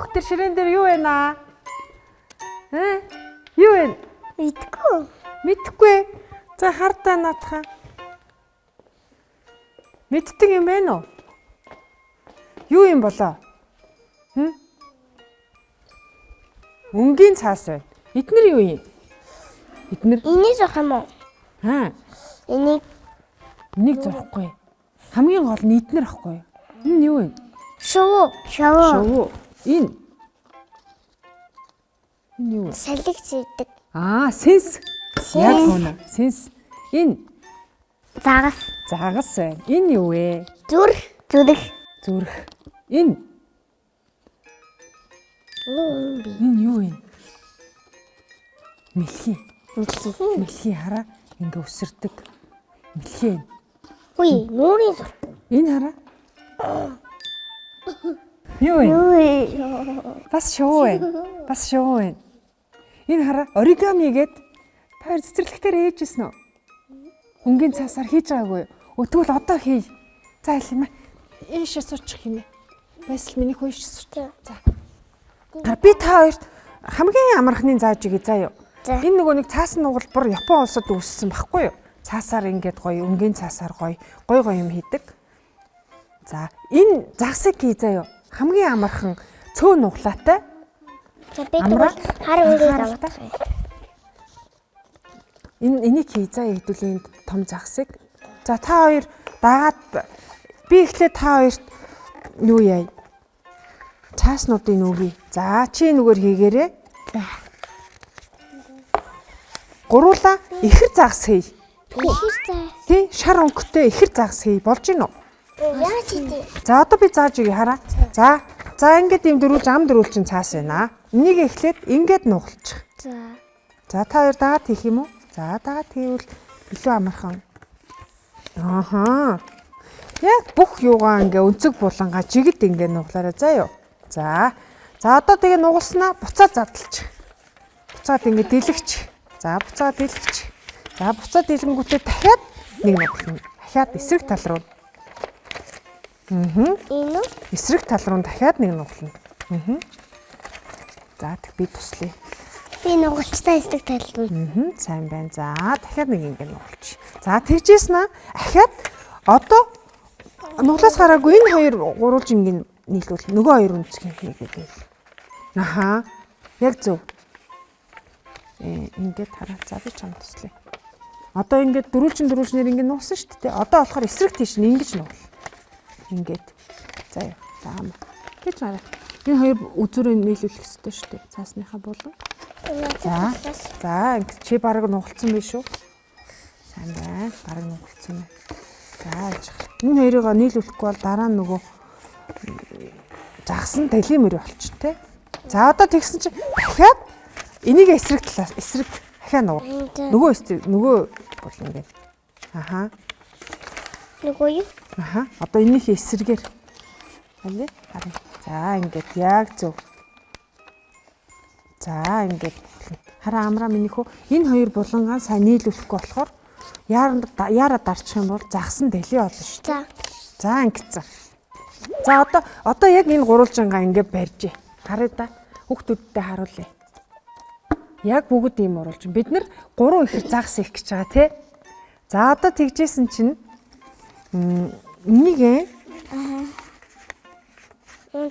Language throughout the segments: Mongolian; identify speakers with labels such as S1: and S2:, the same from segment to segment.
S1: Доторх тэр ширээн дээр юу байна аа? Э? Юу вэ?
S2: Мэдгүй.
S1: Мэдхгүй. За хардаа наадхаа. Мэддэг юм байна уу? Юу юм болоо? Хм? Өнгийн цаас байна. Эднэр юу юм? Эднэр
S2: Энийг зурх юм уу?
S1: аа
S2: Энийг
S1: энийг зурхгүй. Хамгийн гол нь эднэр ахгүй. Энэ юу юм?
S2: шувуу. Шувуу.
S1: Шувуу. Энэ. Энэ юу вэ?
S2: Салхи зүйдэг.
S1: Аа, сэнс. Яг үнэ. Сэнс. Энэ
S2: Загас.
S1: загас байна. Энэ юу вэ?
S2: Зүрх. Зүрх.
S1: Зүрх. Энэ
S2: Нүүн би.
S1: энэ юу вэ? Мэлхий.
S2: Мэлхий.
S1: Мэлхий хараа ингээ өсөрдөг. Мэлхий. энэ.
S2: Үгүй, нүүрийн зурх.
S1: Энэ хараа. Юу вэ?
S2: Үгүй.
S1: Бас шувуу байна. Бас шувуу байна. Энэ хараа оригами гээд та хоёр цэцэрлэгтэр ээжсэн үү? Өнгийн цаасаар хийж байгаагүй юу? Тэгвэл одоо хий. За хэлмэ. Ийшээ суучих юм. Байсал миний хөө ийшээ суучих. За. Хараа би та хоёрт хамгийн амархныг зааж өгье заа юу.
S2: За.
S1: Энэ нөгөө нэг цаасан нугалбар Япон улсад үүссэн байхгүй юу? Цаасаар ингээд гоё, өнгийн цаасаар гоё, гоё гоё юм хийдэг. За, энэ загсыг хий заа юу. Хамгийн амархан цөөн нуглаатай.
S2: За би
S1: Амраа.
S2: тэгвэл хар өнгийг
S1: Анхааралтай.
S2: авах.
S1: Энэ энийг хий заа хэдүүлийн том загсыг. За та хоёр дагаад би эхлээд та хоёрт юу яа? Цааснуудыг нүгэе. За чи нүгээр хийгээрэй.
S2: За.
S1: Гуруула ихэр загас хий.
S2: Ихэр за.
S1: Тий, шар өнгөтэй ихэр загас хий болж гин үү?
S2: Яаж хийдэ?
S1: За одоо би зааж өгье хараа. За. За ингээд ийм дөрүүлж ам дөрүүлчин цаас байна. Энийг эхлээд ингээд нугалчих.
S2: За.
S1: За та хоёр дагаад хийх юм уу? За дагаад хийвэл илүү амархан. Ааха. Яг бүх юугаа ингээ өнцөг булангаа жигд ингээ нуглаарай заа юу. За. За одоо тэгээ нугалснаа буцаад задлчих. Буцаад ингээ дэлгэж. За буцаад дэлгэж. За буцаад дэлгэнгүүтээ дахиад нэг нуглана. Дахиад эсрэг тал руу.
S2: Энэ үү?
S1: Эсрэг тал руу дахиад нэг нуглана. Аа. За тэг би туслая.
S2: Би нугалчтай эсрэг талд нь.
S1: Мм сайн байна. За дахиад нэг ингэ нугалч. За тэгжээс наа ахиад одоо нуглаас гараагүй энэ хоёр гурвалж ингэ нийлүүл нөгөө хоёр өнцгийн хийгээд байл. Аха. Яг зөв. Э ингээд хараа. За би чам туслая. Одоо ингээд дөрвөлжин дөрвөлжнэр ингэ нуусан шүү дээ. Одоо болохоор эсрэг тийш нь ингэж нугал. Ингээд. За яа. За ам. Гэж хараа. Энэ хоёр үзүүрээ нийлүүлэх ёстой шүү дээ. Цаасныхаа болон. За. За ингэ чи бараг нугалцсан биш үү? Сайн байна. Бараг нугалцсан байна. За яж. Энэ хоёрыг нийлүүлэхгүй бол дараа нь нөгөө загсан далийн мөрөө болчих те. За одоо тэгсэн чи дахиад энийг эсрэг талаас эсрэг дахиад нугал. Нөгөө эсрэг нөгөө бол ингэ. Аха.
S2: Нөгөө юу?
S1: Аха. Одоо энийхээ эсрэгээр. Аль харъя. За ингээд яг зөв. За ингээд хараа амраа миний хөө энэ хоёр булангаа сайн нийлүүлэхгүй болохоор яараа дарчих юм бол загсан дэлий болно шүү.
S2: За.
S1: За ингэсэн. За одоо яг энэ гурвалжингаа ингээ барьжээ. Харъя да. Хүүхдүүдтэй харуулъя. Яг бүгд ийм уруулжин. Бид нэр гурван ихэр загас их гэж байгаа тий. За одоо тэгжсэн чинь энийг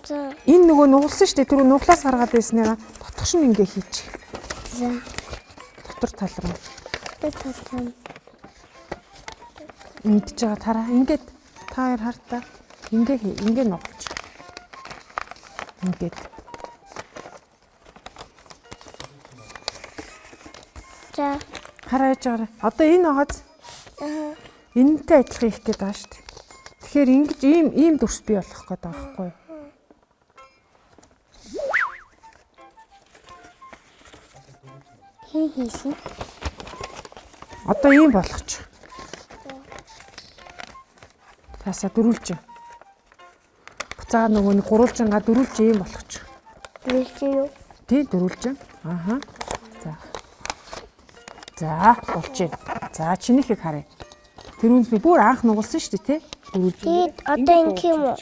S2: За.
S1: энэ нөгөө нугалсан шүү дээ. Түрүү нуглаас гаргаад байсныгаа дотгош нь ингээ хийчих.
S2: За.
S1: Дотор тал руу
S2: Тэр талд.
S1: ингэж байгаа тараа. Ингээд та хоёр хар та. Ингээ хий. Ингээ нугалж. Ингээд.
S2: За.
S1: Хараа яж байгаарай. Одоо энэ оогоц
S2: Аа.
S1: энэнтэй адилхан их гээд байгаа шүү дээ. Тэгэхээр ингэж ийм ийм дүрс бий болох гээд байгаа байхгүй юу?
S2: Хин хийсэн?
S1: Одоо ийм болгоч. Таасаа дөрүлж. Буцаага нөгөө нэг гурвалжингаа дөрүлж ийм болгоч.
S2: Дөрвөлжин юу?
S1: Тий дөрүлж. Аха. За. За болж байна. За чинийхийг харъя. Тэрүүнд би бүр анх нугалсан шүү дээ тий. Дөрүлж.
S2: Тэгээд одоо ингэх юм уу?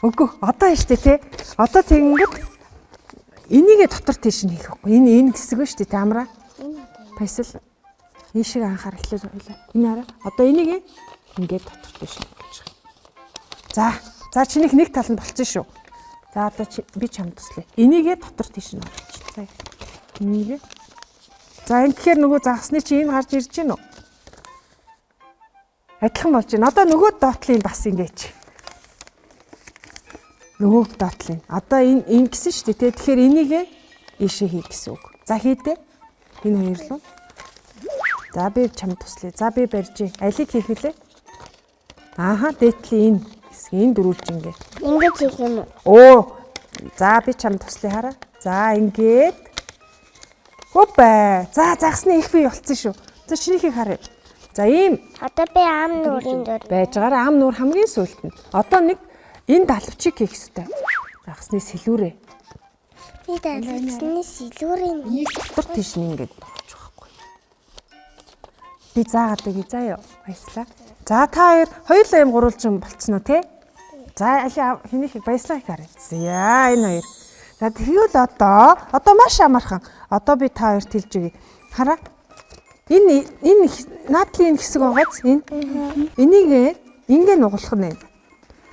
S1: Үгүй одоо шүү дээ тий. Одоо тэгэнгүүт Энийгээ дотор тийш нь хийх байхгүй. Энэ энэ хэсэг ба шүү дээ, амраа. Баясал. Ийшээ анхаар эхлээд байлаа. Энэ хараа. Одоо энийг ингээд дотор тийш нь хийж байгаа. За, за чинийх нэг тал нь болцсон шүү. За одоо би чамд туслая. Энийгээ дотор тийш нь оруулчих. За. Энийгээ. За ингэхээр нөгөө загасны чи энэ гарч ирж гин үү? Адилхан болж байна. Одоо нөгөө доотлын бас ингэж. Нөгөө доотлын. Одоо энэ ингэсэн шүү дээ. Тэгэхээр энийг ийшээ хий гэсэн үг. За хийдэ. Энэ хоёр руу. За би чамд туслая. За би барьж. Алийг хийх вүлээ? Ааха, дээдлийн энэ хэсэг энэ дөрүүлж ингэ.
S2: Ингэж хийх юм уу?
S1: Оо. За би чамд туслая хараа. За ингээд. Хопа. За загсны их бий болцсон шүү. За чинийхийг харъя. За ийм
S2: Одоо би ам нүрийн дөр.
S1: байж байгаараа ам нуур хамгийн сүүлд нь. Одоо нэг энэ далавчийг хийх ёстой. Загсны сэлүүрээ.
S2: Би далавчны сэлүүрийн
S1: Дотор тийш нь ингээд оруулах байхгүй. Би заагаад өгье заа юу. Баярлалаа. За та хоёр хоёулаа юм гурвалжин болцсон уу те? За али хинийхийг баяслаа их харъя. За энэ хоёр. За тэгвэл одоо маш амархан. Одоо би та хоёрт хэлж өгье. Хараа. Энэ энэ наадлын энэ хэсэг байгааз энэ. Энийг ингээ нуглах нь.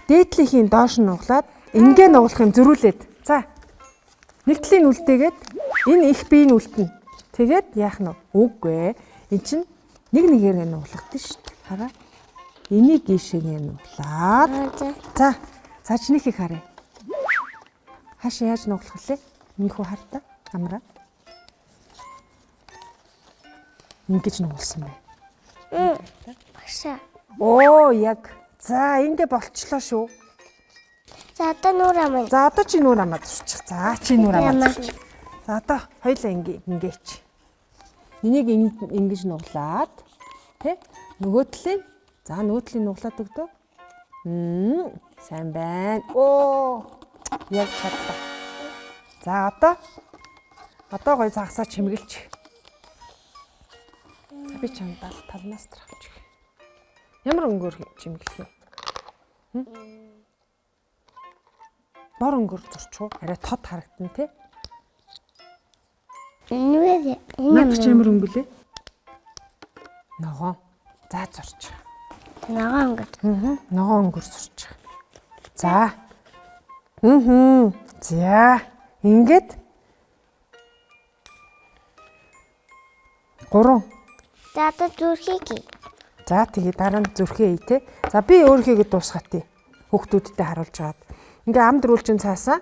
S1: Дээдлийнхийн доош нь нуглаад ингээ нуглах юм зөрүүлээд. За. Нэг талын үлдээгээд энэ их биеийн үлдэнэ. Тэгээд яах нь вэ? Үгүй ээ. Эн чинь нэг нэгээр нуглагдсан шүү дээ. Хараа. Энийг ийшээгээ нуглаад.
S2: За.
S1: За. За чинийхийг харъя. Хаашаа яаж нуглах вүлээ? Минхүү хар та. Амраа. Ингэж нугласан байна.
S2: Багшаа.
S1: Оо яг. За ингэ болчлоо шүү.
S2: За одоо нүүр ам.
S1: За одоо чи нүүр амаа зурчих. За чи нүүр амаа зурчих. За одоо хоёлаа ингэ ингээч. Энийг ингэж нуглаад тэ нөгөө талын за нөгөө талын нуглаад өгдөө. Сайн байна. Оо яг чадлаа. За одоо гоё загсаа чимгэлж. За би чамд дал талнаас тэр авчих. Ямар өнгөөр чимгэлэх вэ? Бор өнгөөр зурчих уу? Арай тод харагдана те.
S2: Энэ
S1: Наад чи ямар өнгө лээ? Ногоон. За зурчих.
S2: ногоон өнгө.
S1: Аа. Ногоон өнгөөр зурчих. За. Аа. За. Ингээд 3.
S2: За одоо зүрхийг хий.
S1: За тэгээ дараа нь зүрхээ ий те. За би өөрийнхөө дуусгаад тий. Хүүхдүүдтэй харуулж хагаад. Ингээ ам дөрвөлжин цаасаа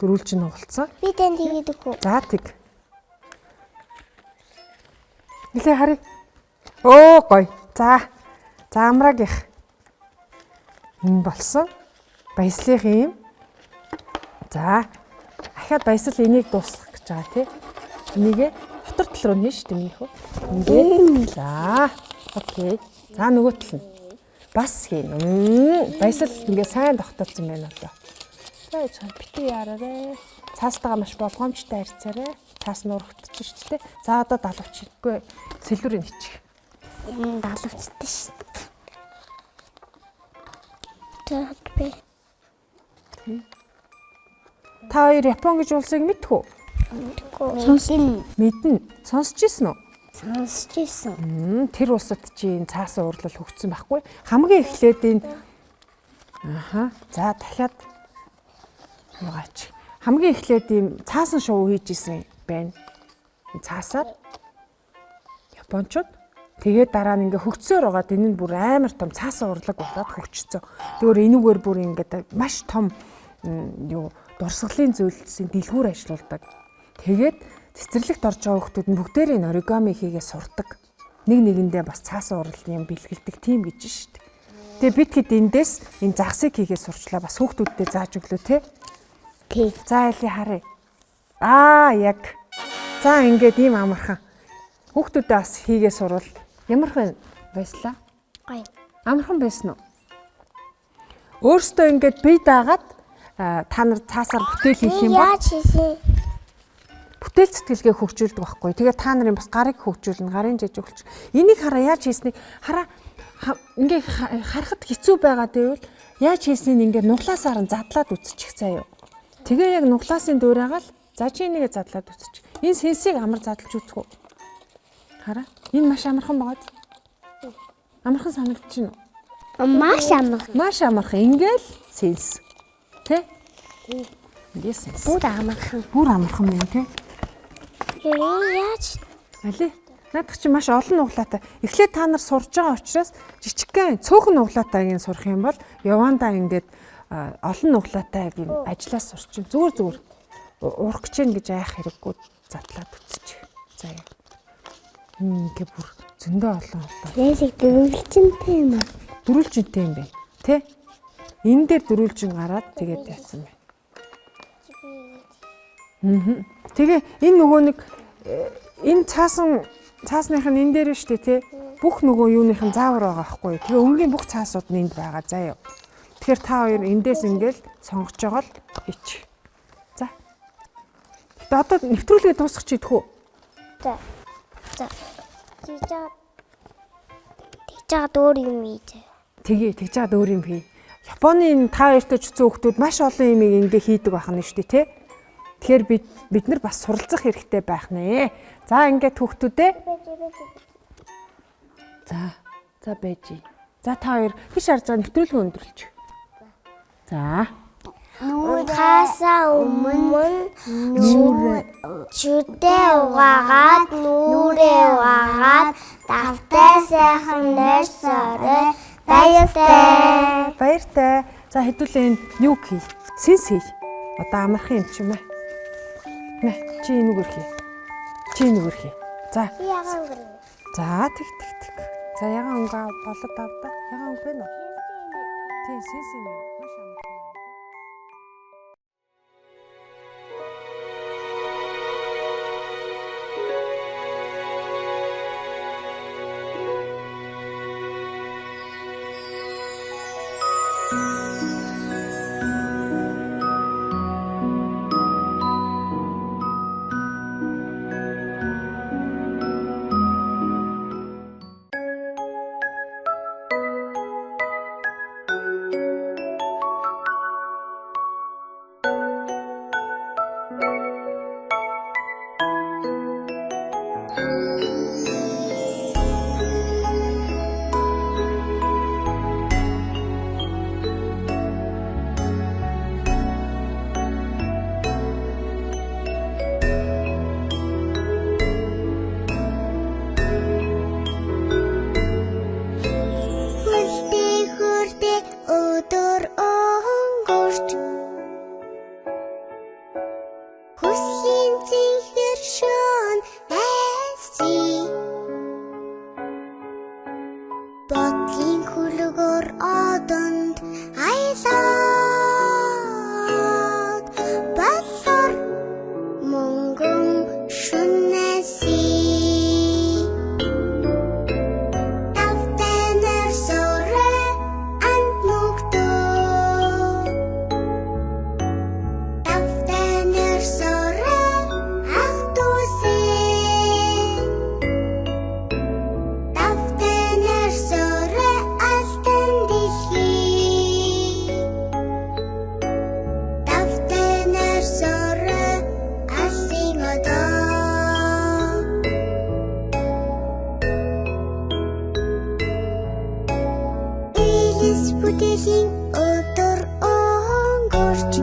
S1: дөрвөлжин нугалцсан.
S2: Би танд хийгээд өгөх үү?
S1: За тэг. Нилээ харъя. Оо гоё. За. За амраагийнх. Энэ болсон. Баяслах юм. За. Ахаад баясал энийг дуусгах гэж байгаа тий. Энийгээ дотор тал руу нэ шүү дээ минийх үү. Ингээд. За. Окей. За нөгөө тал нь. Бас хийн. Баясал ингээ сайн тогтооцсон байна одоо. За яж хаа бити яараарэ. Цаастайгаа маш болгоомжтой харьцаарай. Цаас нуурагдчих шүү дээ. За одоо далавчгүй сэлүүрийг ичих.
S2: Энэ далавчтай шүү. За би
S1: Та хоёр Япон гэж улсыг мэдэх үү?
S2: Сонс
S1: Мэднэ. Сонсч ирсэн үү?
S2: сонсч ирсэн.
S1: Тэр улсад чи энэ цаасан уурлал хөгжсөн байхгүй. Хамгийн эхлээд энэ Аха. За дахиад юугаач. Хамгийн эхлээд ийм цаасан шоу хийж исэн байна. Цаасаар Япончууд тэгээд дараа нь ингээ хөгжсөөр байгаад энэ нь бүр амар том цаасан урлаг болоод хөгжсөн. Тэгвэр энүүгээр бүр ингээд маш том юу дурсгалын зүйлсийн дэлгүүр ажиллаулдаг. Тэгээд цэцэрлэгт орж байгаа хүмүүс нь бүгдээрээ энэ оригами хийгээ сурдаг. Нэг нэгэндээ бас цаасан урлагийн юм бэлгэлдэг тийм гэж шít. Тэгээ бид хэд эндээс энэ загсыг хийгээ сурчлаа. Бас хүүхдүүддээ зааж өглөө те.
S2: Тий.
S1: За эли харъя. Аа яг. За ингээд ийм амархан. Хүүхдүүдээ бас хийгээ сурвал ямархан байслаа?
S2: Гоё.
S1: Амархан байсан уу? Өөртөө ингээд бие даагаад та нар цаасаар бүтээл хийх юм бол
S2: Яаж хийсэн?
S1: бүтээл сэтгэлгээ хөгжүүлдэг байхгүй. Тэгээ та нарын бас гарыг хөгжүүлнэ, гарын жижиг хөгжил. Энийг хараа яаж хийснийг хараа ингээ харахад хэцүү байгаа гэвэл яаж хийснийг ингээ нуглаасаар нь задлаад үзчих заяа. Тэгээ яг нуглаасын дуурайгаал За чи энийгээ задлаад үзчих. Энэ сэнсийг амар задлж үзэх үү? Хараа. Энэ маш амархан байгаа. Амархан санагдаж байна уу?
S2: Маш амархан.
S1: Маш амархан. Ингээл сэнс. Тэ? Ингээ сэнс.
S2: Бүр амархан.
S1: Бүр амархан юм тэ?
S2: Яа яаж
S1: Али. Наадах чи маш олон нуглаатай. Эхлээд та нар сурж байгаа учраас жижигхэн цөөхөн нуглаатайг нь сурах юм бол явандаа ингээд олон нуглаатайг юм ажлаас сурчин. Зүгээр зүгээр урах гэж гин гэж айх хэрэггүй задлаад үзчих. За яа. Ингээ бүр зөндөө олон олон.
S2: Лесик дөрвөлжинтэй юм аа.
S1: Дөрвөлжинтэй юм байна. Тэ? Энэ дээр дөрвөлжин гараад тэгээд яатсан байна. Тэгээ энэ нөгөө нэг энэ цаасан цаасных нь энэ дээр шүү дээ тий. Бүх нөгөө юуных нь заавар байгаа байхгүй. Тэгээ өнгийн бүх цаасууд нь энд байгаа заа юу. Тэгэхээр та хоёр эндээс ингээл сонгож байгаа л хийчих. За. Гэтэ одоо нэвтрүүлгээ дуусгах чи идэх үү?
S2: За. За. Тийж жаад өөр юм хийж.
S1: Тэгээ тэгж жаад өөр юм хий. Японы энэ та хоёртой ч үсэн хүмүүс маш олон юм ингээ хийдэг байх нь шүү дээ тий. Тэгэхээр бид нар бас суралцах хэрэгтэй байх нэ. За ингээд хүүхдүүдээ. За. За байж. За та хоёр тийш харж байгаа нэвтрүүлгээ өндөрлөж. За.
S2: Унтахаасаа өмнө нүрээ угаагаад нүрээ угаагаад давтай сайхан нойр сорой баяртай.
S1: Баяртай. За хэдүүлээ энэ юу хий? Сэнс хий. Одоо амархан юм чи мэ. Нэ чи энүүгээр хий. Чи энүүгээр хий. За.
S2: Ягаан өнгө.
S1: За тэг тэг тэг. За ягаан өнгө болоод авда. Ягаан өнгө байна уу? Тийм сэнс юм. Маш амархан.
S2: Хөлтэй хөртэй өдөр өнгөрч Хүслийн цэнхэр шөн айсий Бодлын хөлгөр одонд аялаад Болор мөнгөн шүнээсий Тавтай нэр сорой анд нүгтөө Тавтай нэр сорой ах дүүсээ Тавтай нэр сорой алтан дэлхий Тавтай нэр сорой алсын одоо Элис бүтээлийн өдөр өнгөрч